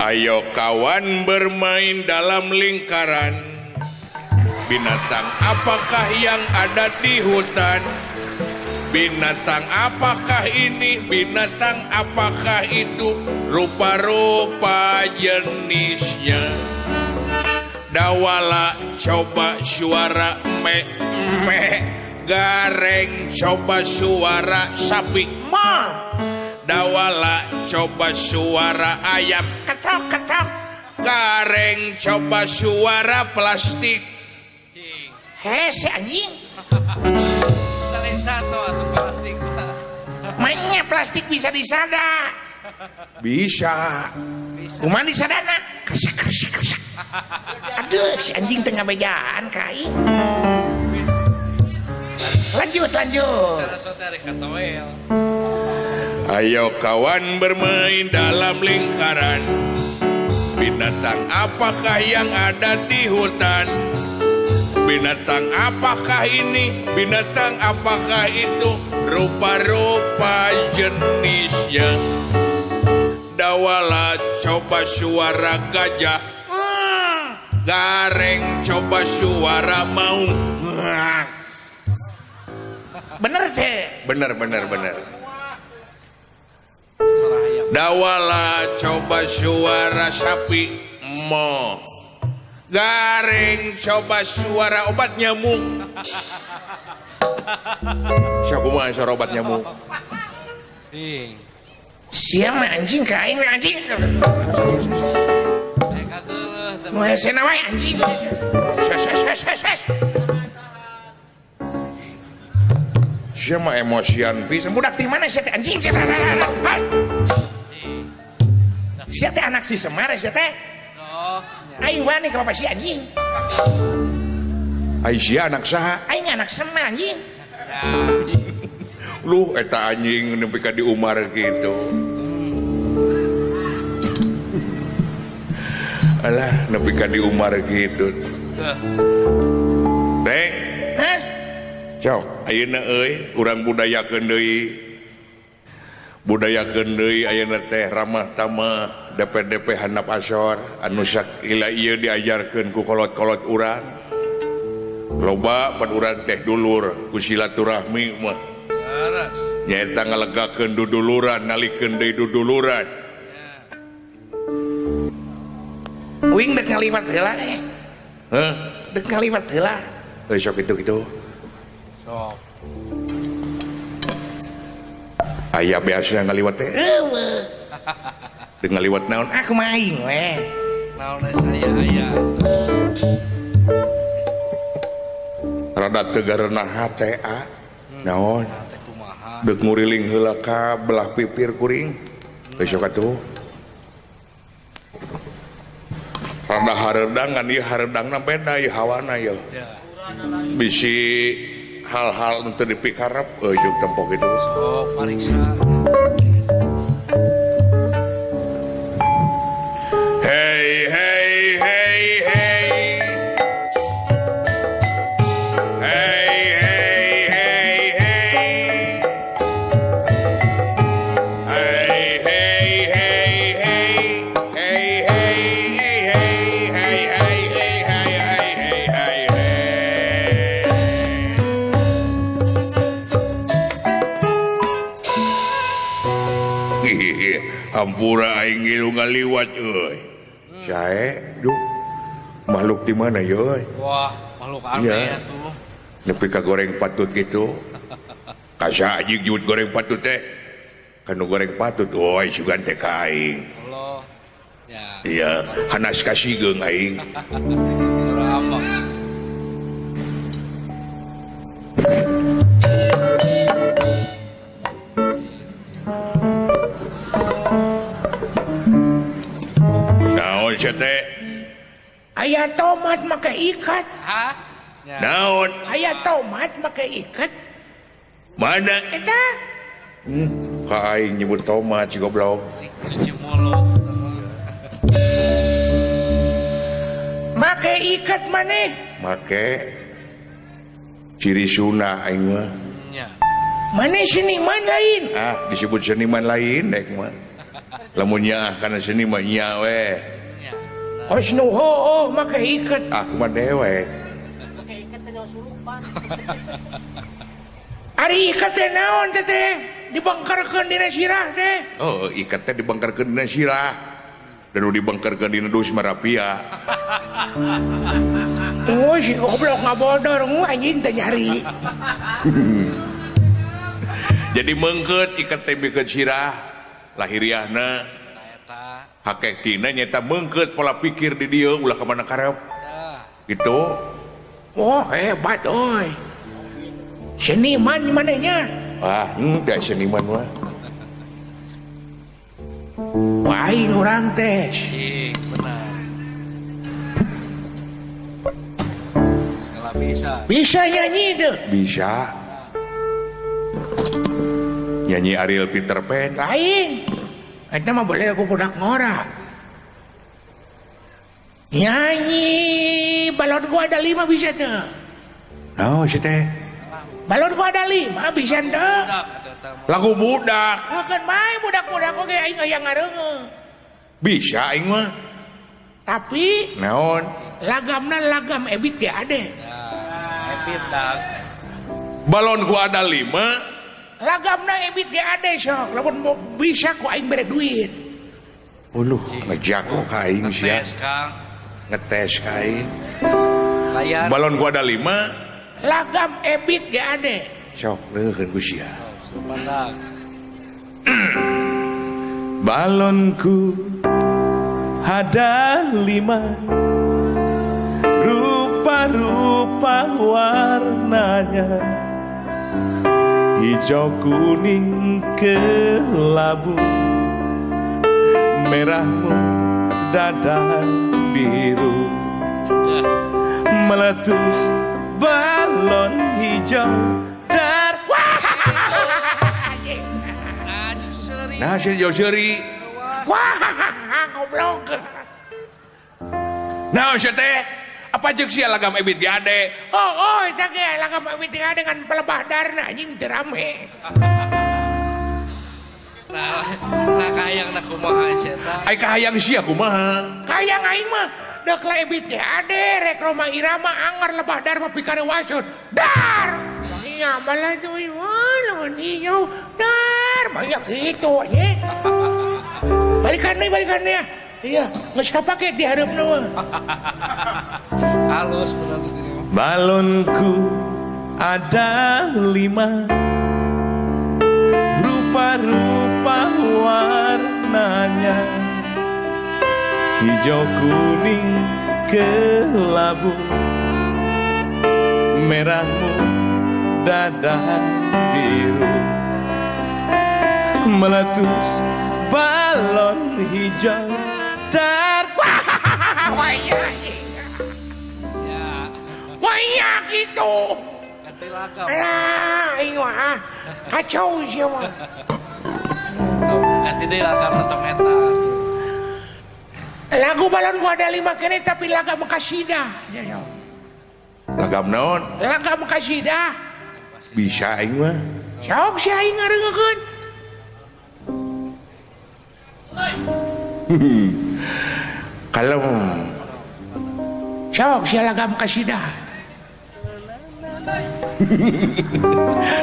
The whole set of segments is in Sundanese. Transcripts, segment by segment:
Ayo kawan bermain dalam lingkaran. Binatang apakah yang ada di hutan? Binatang apakah ini? Binatang apakah itu? Rupa-rupa jenisnya. Dawala coba suara me me. Gareng coba suara sapi ma. Dawala coba suara ayam ketok ketok. Gareng coba suara plastik. Hese anjing. Lain satu atau plastik. Mainnya plastik bisa disada. Bisa. Kumaha disadana? Kresek kresek kresek. Aduh, si anjing tengah bejaan ka aing. Lanjut, lanjut. Ayo kawan bermain dalam lingkaran. Binatang apakah yang ada di hutan? Binatang apakah ini? Binatang apakah itu? Rupa-rupa jenisnya. Dawala coba suara gajah. Gareng coba suara maung. Bener teh. Bener bener bener. Dawala coba suara sapi mo. Gareng coba suara obat nyamuk. Siapa mah suara obat nyamuk? Siapa anjing ka aing anjing? Nu hesena wae anjing. Ses. Siapa emosian pisan? Budak di mana sia teh anjing? Sia teh anak si Semar sia teh. Aing wani ka bapak si anjing. Ai sia anak saha? Aing anak Semar anjing. Lu eta anjing nepi ka di Umar gitu. Alah nepi ka di Umar gitu. Teh. Hah? Sok, ayeuna euy urang budayakeun deui. Budayakeun deui ayeuna teh ramah tamah DPDP handap asor anu sakila ieu diajarkeun ku kolot-kolot urang. Loba pan urang teh dulur ku silaturahmi mah. Nyaeta ngalegakeun duduluran, nalikeun deui duduluran. Uing dek ngaliwat heula eh. Hah? Dek ngaliwat heula. Heuh sok kitu-kitu. Sok. Aya biasa ngaliwat teh. Eueuh. Dek ngaliwat naon? Aku mah aing we. Naon saya aya. Rada teu garenah hate a. Naon? Dek nguriling heula ka belah pipir kuring. Heuh sok atuh. Rada hareudang kan ieu hareudangna beda ieu hawana ieu. Bisi hal-hal nu teu dipikarep euy jeung tempo kitu. Sok pariksa. Hey hey hey hey. Hey hey hey hey. Hey hey hey hey. Hey hey hey hey hey hey hey hey hey hey hey. Hampura aing ngilu ngaliwat euy. Sae, duh. Makhluk di mana ye euy? Wah, makhluk aneh atuh. Nepi ka goreng patut gitu. Kasa anjing jut goreng patut teh. Kanu goreng patut euy sugan teh ka aing. Allah. Ya. Iya, hanas kasigeung aing. Naon sia teh? Aya tomat make ikat. Hah? Naon? Aya tomat make ikat. Mana? Eta. Ka aing nyebut tomat si goblok. Cuci mulut. Make ikat maneh? Make ciri sunah aing mah. Nya. Maneh seniman lain? Ah, disebut seniman lain dek mah. Lamun nyaah kana seni mah nya we. Kos nu heueuh make iket. Aku mah dewek. Make iket teh surupan. Ari iket teh naon teh teh? Dibengkerkeun dina sirah teh. Oh, iket teh dibengkerkeun dina sirah. Dan nu dibengkerkeun dina dus marapia. Oh, si goblok ngabodor anjing teh nyari. Jadi mengket iket teh bikeun sirah lahiriahna. Hakekina nyata mengket pola pikir di dieu ulah ka mana karep. Gitu. Oh, hebat euy. Seniman manehnya. Ah, henteu seniman mah. Wah, aing urang teh. Cik, benar. Segala bisa. Bisa nyanyi tuh. Bisa. Nyanyi Ariel Peter Pan. Lain. Eta mah boleh aku budak ngora. Nyanyi balon gua ada 5 bisa tuh. Naon sih teh? Balon gua ada 5 bisa tuh. Lagu budak. Kan main budak-budak oge aing aya ngareungeun. Bisa aing mah. Tapi naon? Lagamna lagam Ebit ge ade. Ebit dah. Balon gua ada 5. Lagamna Ebit ge ade sok. Lamun bisa ku aing bere duit. Uluh, ngejago ka aing sia. Ngetes Kang. Ngetes ka aing. Bayar. Balon gua ada 5. Lagam Ebit ge ade. Sok deungeun ku sia. Balonku ada 5, rupa-rupa warnanya, hijau kuning kelabu, merah muda dan biru. Meletus balon hijau dar. Nah, si jauh seuri. Wah, goblok. Nah, si teh, apa cek sia lagam Ebit ge ade? Oh, eta ge lagam Ebit ge ade ngan pelebah darna anjing teu rame. Nah, kahayang na kumaha sia eta? Ai kahayang sia kumaha? Kahayang aing mah deuk la Ebit ge ade rek Roma Irama anger lebah dar mah pikarewaseun. Dar. Iya, malah tuh balon hijau dar banyak gitu anjing. Balikan nih ya. Iya, geus kapake di hareupna mah. Halus bener diri. Balonku ada 5, rupa-rupa warnanya, hijau kuning kelabu, merah muda dan biru. Meletus balon hijau dar. Wah, gitu. Alah, aing mah kacau sih mah. Ganti deui lagam tong eta. Lagu balon gua ada 5 kene tapi lagam kasidah. Lagam naon? Lagam kasidah. Bisa aing mah. Sok si aing ngareungeun. Kalem. Sok si lagam kasidah.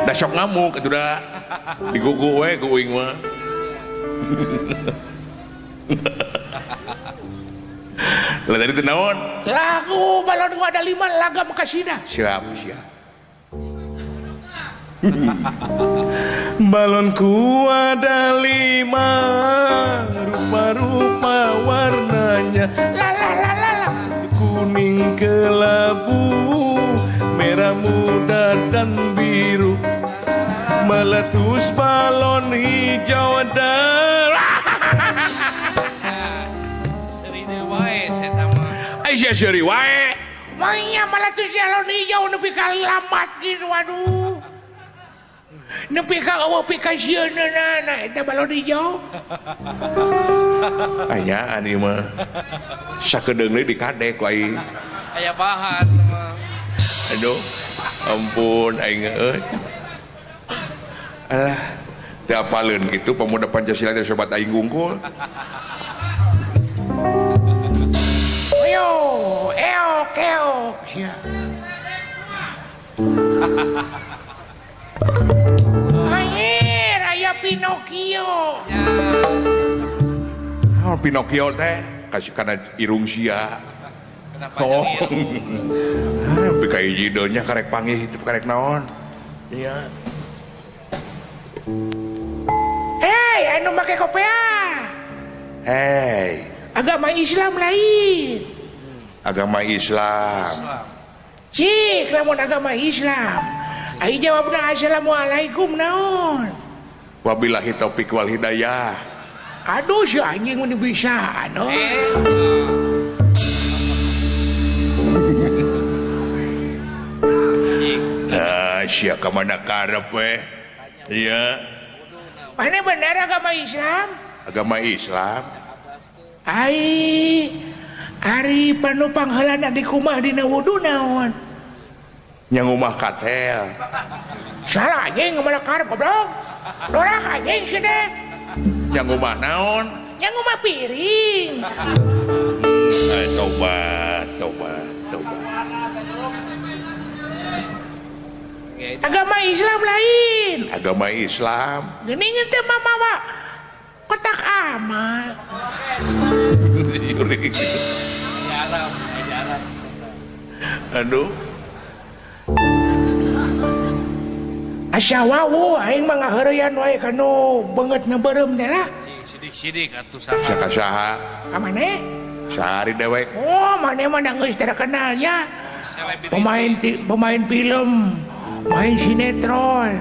Da sok ngamuk atuh da. Digugu we ku uing mah. Lah tadi teh naon? Lagu balon gua ada 5 lagam kasidah. Siap, siap. Balonku ada 5, rupa-rupa warnanya, la la la la la, kuning kelabu, merah muda dan biru. Meletus balon hijau dan Serine wae eta mah. Aisyah seuri wae. Maunya meletus balon hijau nepi ka lambat gitu waduh. Nepi ka eueuh pikasieunna eta balon hijau. Anyaan ieu mah. Sakedeung deui dikadek ku aing. Aya bahan mah. Aduh, ampun aing euy. Alah, Teu apaleun kitu pemuda Pancasila teh sobat aing gungkul. Ayo, eok eok sia. Anjir, aya Pinocchio. Oh, Pinocchio teh kasih kana irung sia. Kenapa oh. Ah, hiji nya karek panggih itu karek naon. Iya. Hey, anu make kopiah. Hey, agama Islam lain. Agama Islam. Cik, lamun agama Islam. Ai jawabna assalamualaikum naon? Wabillahi taufik wal hidayah. Aduh si anjing mun bisa anu. Nah, sia ka mana karep we? Iya. Mana benar agama Islam? Agama Islam. Ai ari panupang heulana di kumah dina wudu naon? Nya ngumah katel. Salah anjing mana karep goblok. Dorang anjing sia teh. Nya ngumah naon? Nya ngumah piring. Tobat, tobat, tobat. Agama Islam lain. Agama Islam. Geuning teh mamawa kotak amal. Aduh. Asa wawu aing mah ngaheureyan wae kanu beungeutna beureum teh lah. Sidik-sidik atuh saha. Saka saha? Ka maneh? Sahari dewek. Oh, maneh mah da geus terkenal nya. Pemain film, main sinetron,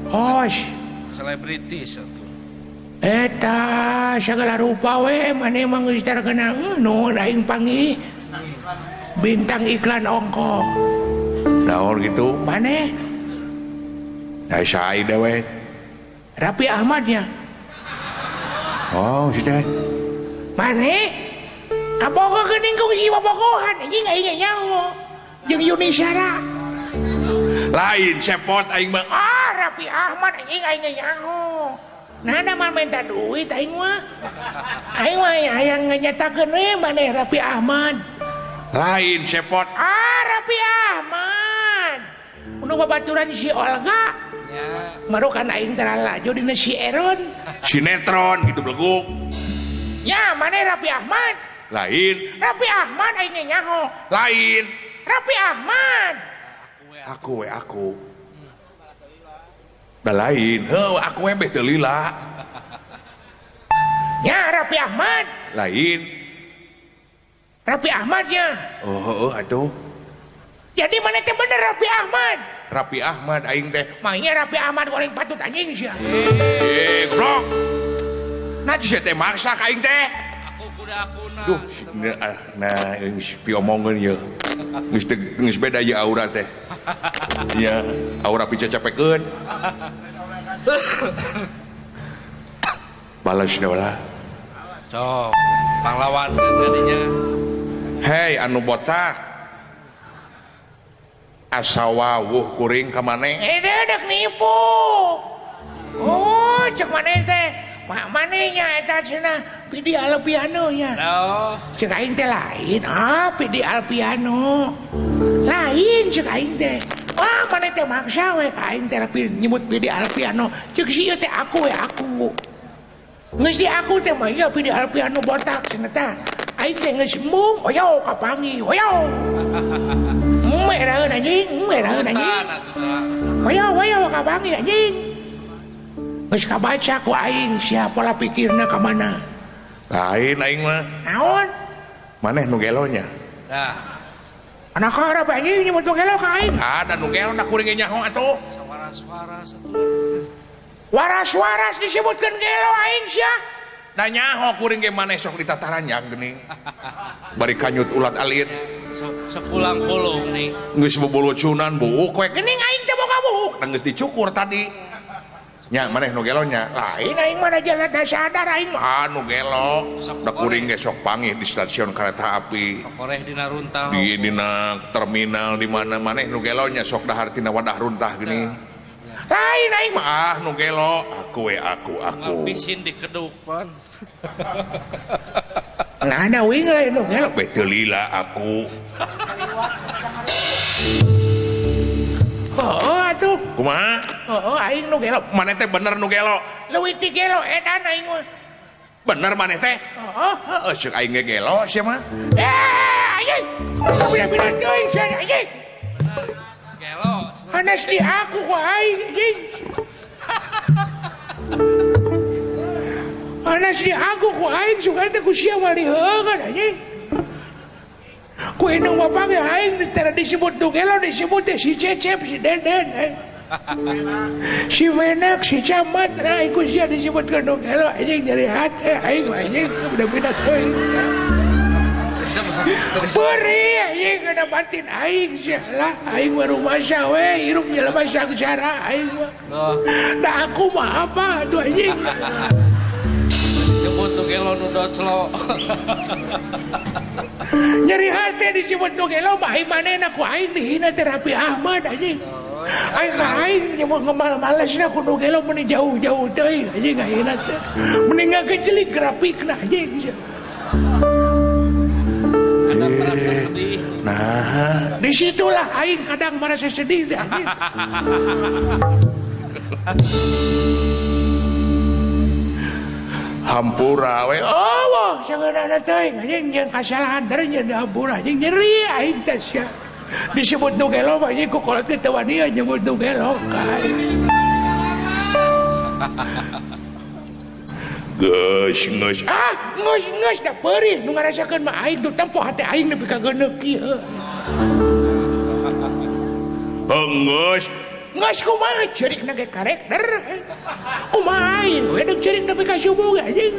host, selebritis atuh. Eta segala rupa we maneh mah geus terkenal. Nu aing panggih bintang iklan ongkoh. Naon gitu? Maneh? Nah, saha dewek? Raffi Ahmadnya. Oh, si teh. Maneh? Kabogoh geuning kung si bobogohan anjing aing nyaho. Jeung Yuni Syara. Lain cepot aing mah. Ah, Raffi Ahmad anjing aing nyaho. Nah, da mah minta duit aing mah. Aing mah hayang nganyatakeun we maneh Raffi Ahmad. Lain cepot. Ah, Raffi Ahmad. Nu babaturan si Olga. Ya. Marukan aing terlalajo dina si Eron. Sinetron gitu beleguk. Ya, maneh Raffi Ahmad. Lain. Raffi Ahmad aing nyaho. Lain. Raffi Ahmad. Aku we aku. Da lain. Heuh, aku we beh teu lila. Ya, Raffi Ahmad. Lain. Raffi Ahmad nya. Oh, heuh atuh. Jadi mana teh bener Raffi Ahmad? Raffi Ahmad aing teh. Mangnya Raffi Ahmad goreng patut anjing sia. Eh, goblok. Nah, sia teh maksa ka aing teh. Aku kuda akuna. Duh, nah geus piomongeun ieu. Geus beda ieu aura teh. Iya, aura picacapekeun. Balas deui. Sok, pahlawan tadinya. Hei, anu botak. Asa wawuh kuring ka maneh. Eh, deuk nipu. Oh, cek maneh teh. Maneh nya eta cenah Pidi Alpiano nya. Oh. Cek aing teh lain. Ah, Pidi Alpiano. Lain cek aing teh. Wah, maneh teh maksa we ka aing teh nyebut Pidi Alpiano. Cek si ieu teh aku we aku. Geus di aku teh mah ieu Pidi Alpiano botak cenah tah. Aing teh geus embung, oyo kapanggih, oyo. Meraheun anjing, meraheun anjing. Oyo oyo kapanggih anjing. Geus kabaca ku aing sia pola pikirna ka mana. Lain aing mah. Naon? Maneh nu gelonya. Tah. Anak harap anjing nyebut nu gelo ka aing. Ada nu gelo da kuring ge nyaho atuh. Waras-waras atuh. Waras-waras disebutkeun gelo aing sia. Da nyaho kuring ge maneh sok ditataranjang geuning. Bari kanyut ulat alit. Sepulang pulung nih. Geus bubulucunan buuk we. Geuning aing teh boga buuk. Da geus dicukur tadi. Nya maneh nu gelo nya. Lain aing mah da jalan da sadar aing mah. Anu gelo. Da kuring ge sok panggih di stasiun kereta api. Koreh dina runtah. Di dina terminal di mana maneh nu gelo nya sok dahar tina wadah runtah geuning. Lain aing mah ah nu gelo aku we aku. Ngapisin di keduk pan. Lah na uing lain nu gelo teu lila aku. Heuh atuh. Kumaha? Heuh aing nu gelo. Maneh teh bener nu gelo. Leuwih ti gelo edan aing mah. Bener maneh teh? Heeh. Heuh ceuk aing ge gelo sia mah. Eh anjing. Bina-bina teuing sia anjing. Bener. Gelo. Hanes di aku ku aing anjing. Hanes di aku ku aing sugan teh ku sia mah diheungeun anjing. Ku indung bapak ge aing teh disebut nu gelo disebut teh si Cecep si Deden. Si Menak si Camat nah ku sia disebutkeun nu gelo anjing nyeri hate aing mah anjing beda-beda teuing. Beri anjing kana batin aing sia lah aing mah rumasa we hirup jelema sangsara aing mah. Da aku mah apa atuh anjing. Disebut nu gelo nu doclo. Nyeri hate disebut nu gelo mah aing manehna ku aing dihina teh Raffi Ahmad anjing. Aing ka aing nyebut ngemal-malesna ku nu gelo meni jauh-jauh teuing anjing ayeuna teh. Mending ngagejelik grafikna anjing. Kadang merasa sedih. Nah, disitulah aing kadang merasa sedih teh anjing. Hampura we. Oh, sangeunana teuing anjing nyeun kasalahan der nyeun hampura anjing nyeri aing teh sia. Disebut nu gelo mah anjing ku kolot teh teu wani nyebut nu gelo ka aing. Geus geus. Ah, geus geus da peurih nu ngarasakeun mah aing tuh tempo hate aing nepi ka geuneuk kieu. Geus. Geus kumaha ceurikna ge karakter. Kumaha aing we deuk ceurik nepi ka subuh ge anjing.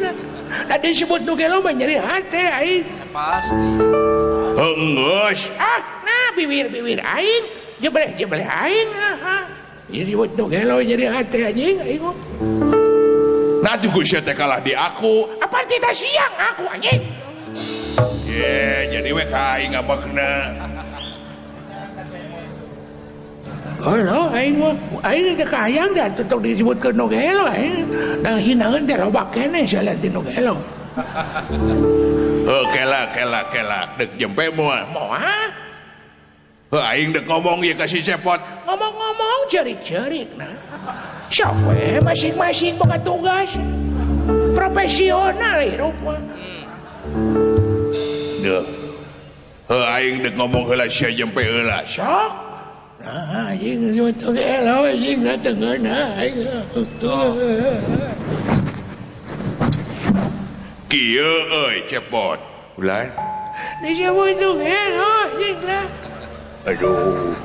Da disebut nu gelo mah nyeri hate aing. Pasti. Geus. Ah, nah bibir-bibir aing jebleh-jebleh aing ah. Disebut nu gelo nyeri hate anjing aing. Nah juga sia teh kalah di aku. Apaan tidak siang aku anjing. Ye, jadi we ka aing ngambekna. Halo, aing mah aing teh kahayang da tutuk disebutkeun nu gelo aing. Da hinaeun teh loba keneh sia ti nu gelo. Heuh kela kela kela deuk jempe moal. Moal. Heuh aing deuk ngomong ieu ka si Cepot. Ngomong-ngomong ceurik-ceurik nah. Sok we masing-masing boga tugas. Profesional hirup mah. Duh. Heuh aing deuk ngomong heula sia jempe heula. Sok. Nah, anjing nyebut nu gelo anjing teu ngeunah aing. Kieu euy Cepot. Ulah. Disebut nu gelo anjing lah. Aduh.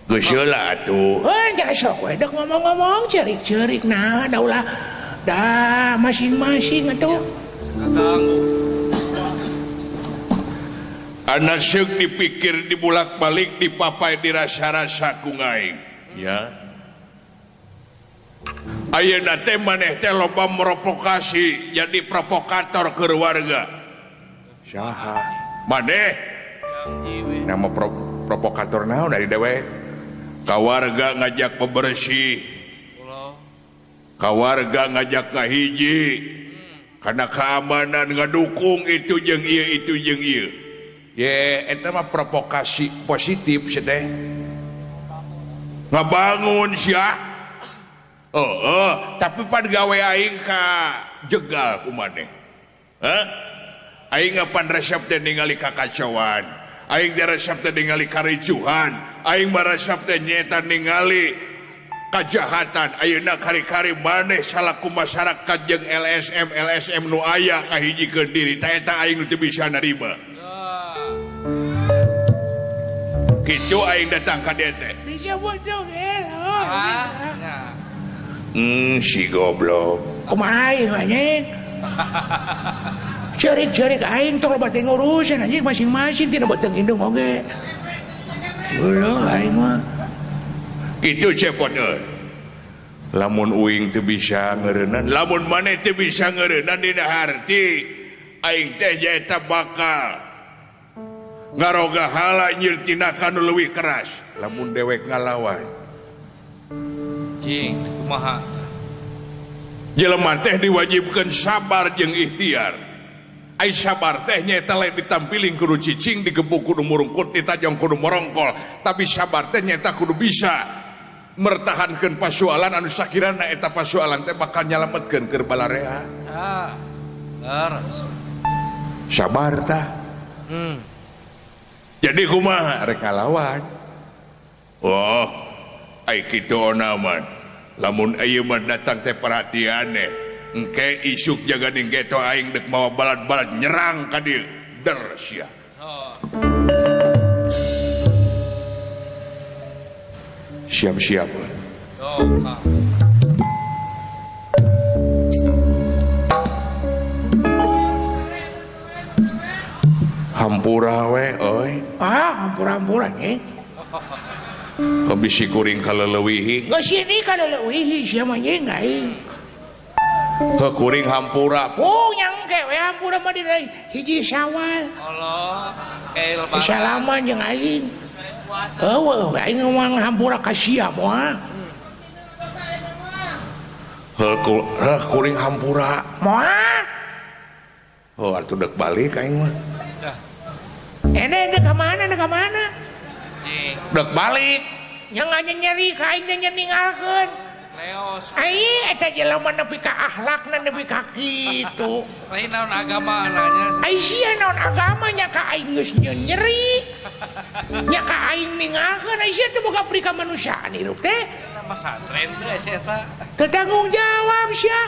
Geus heula atuh. Heuh nya sok we deuk ngomong-ngomong ceurik-ceurik nah da ulah da masing-masing atuh. Sakaganggu. Anak seuk dipikir dibulak-balik dipapai dirasa-rasa ku aing. Ya. Ayeuna teh maneh teh loba merovokasi jadi provokator keur warga. Saha? Maneh. Nama provokator naon dari dewek? Ka warga ngajak bebersih. Ka warga ngajak ngahiji. Karena keamanan ngadukung itu jeung ieu itu jeung ieu. Ye, eta mah provokasi positif sih teh. Ngabangun sia. Heeh, tapi pan gawe aing ka jegal ku maneh. Hah? Aing pan resep teh ningali kakacauan. Aing teh resep teh ningali karicuhan. Aing mah resep teh nyeta ningali kajahatan. Ayeuna kari-kari maneh salaku masyarakat jeung LSM LSM nu aya ngahijikeun diri. Ta eta aing nu teu bisa narima. Kitu aing datang ka dieu teh. Disebut nu gelo. Si goblok. Kumaha aing anjing? Ceurik-ceurik aing tong loba teh ngurusan anjing masing-masing tina beteng indung oge. Ulah aing mah. Kitu Cepot euy. Lamun uing teu bisa ngeureunnan, lamun maneh teu bisa ngeureunnan dina harti aing teh nyaeta bakal ngaroga hala nyieun tindakan nu leuwih keras. Lamun dewek ngalawan. Cing, kumaha? Jelema teh diwajibkeun sabar jeung ikhtiar. Ai sabar teh nyaeta lain ditampiling kudu cicing digebuk kudu murungkut ditajong kudu morongkol, tapi sabar teh nyaeta kudu bisa mertahankeun pasualan anu sakirana eta pasualan teh bakal nyalametkeun keur balarea. Ah. Leres. Sabar tah. Jadi kumaha rek ngalawan. Oh, ai kitu onaman. Lamun ieu mah datang teh perhatian teh. Engke isuk jaga ning geto aing dek mawa balad-balad nyerang ka dieu. Der sia. Oh. Siap-siap. Oh, Kang. Hampura we euy. Ah, hampura-hampura nya. Bisi kuring kaleleuwihi. Geus sini kaleleuwihi sia mah nya aing. Heuh kuring hampura. Oh, nyang ke we hampura mah dina hiji Syawal. Allah, kae lebaran. Salaman jeung aing. Heueuh, aing ngomong hampura ka sia moal. Heuh kuring hampura. Moal. Oh, atuh deuk balik aing mah. Ene deuk ka mana, deuk ka mana? Dek balik. Yang nganya nyeri ka aing teh ninggalkeun. Leos. Aing eta jelema nepi ka akhlakna nepi ka kitu. Lain naon agama nanya. Ai sia naon agamanya ka aing geus nyeri. Nya ka aing ninggalkeun ai sia teh boga pri kamanusiaan hirup teh. Eta mah santren teh sia eta. Teu tanggung jawab sia.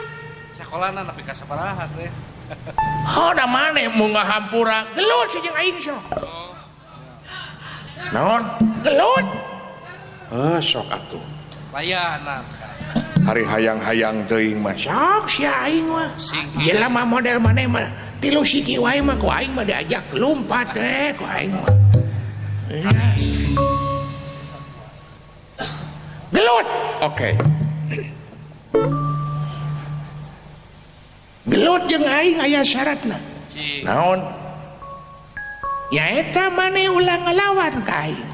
Sakolana nepi ka sabaraha teh. Oh, da maneh mun ngahampura gelut si jeung aing sok. Oh. Naon? Gelut. Heuh sok atuh. Layanan. Hari hayang-hayang teuing mah. Sok sia aing mah. Jelema model maneh mah tilu siki wae mah ku aing mah diajak lumpat teh ku aing mah. Gelut. Oke. Gelut jeung aing aya syaratna. Naon? Nyaeta maneh ulah ngalawan ka aing.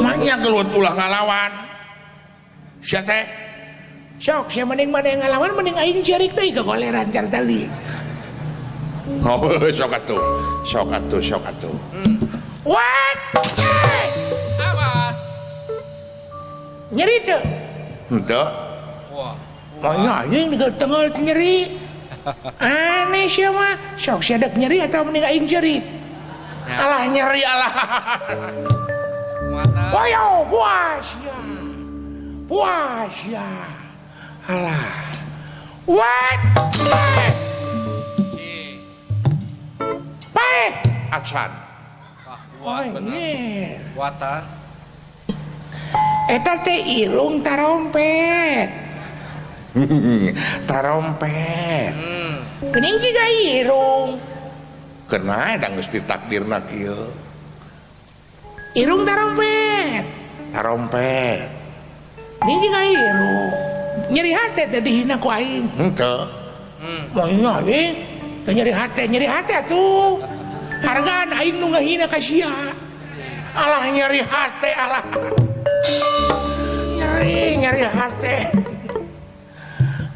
Manya gelut ulah ngalawan. Sia teh sok sia mending maneh ngalawan mending aing cerik deui kegoleran car tali. Oh, sok atuh. Sok atuh, sok atuh. What? Awas. Nyeri teu? Henteu. Wah. Manya anjing tengel nyeri. Aneh sia mah. Sok sia dek nyeri atau mending aing cerik? Alah nyeri alah. Woyo puas ya. Puas ya. Alah. What? Pae. Acan. Wah, kuat bener. Kuatan. Eta teh irung tarompet. Tarompet. Geuning jiga irung. Kena da geus ditakdirna kieu. Irung tarompet. Tarompet. Ini jiga irung. Nyeri hate teh dihina ku aing. Henteu. Moal we. Nyeri hate atuh. Hargaan aing nu ngahina ka sia. Alah nyeri hate alah. Nyeri nyeri hate.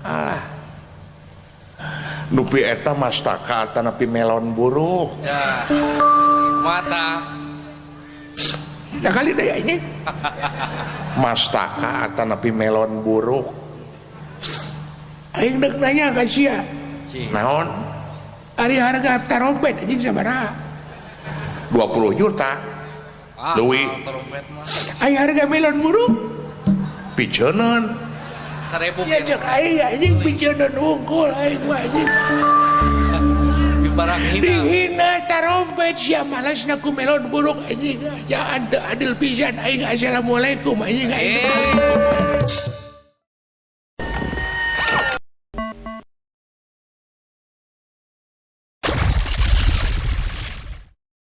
Alah. Nupi eta mastaka atanapi melon buruk. Ya. Mata. Dah kali deh ini. Mastaka atanapi melon buruk. Aing dek nanya ka sia. Naon? Ari harga tarompet anjing sabaraha? 20 juta. Leuwih. Tarompet mah. Ari harga melon buruk? Piceuneunan. 1000. Ya cek aing anjing piceuneunan wungkul aing mah anjing. Barang hina. Dihina tarompet sia malasna ku melon buruk anjing. Jangan teu adil pisan aing. Assalamualaikum anjing aing.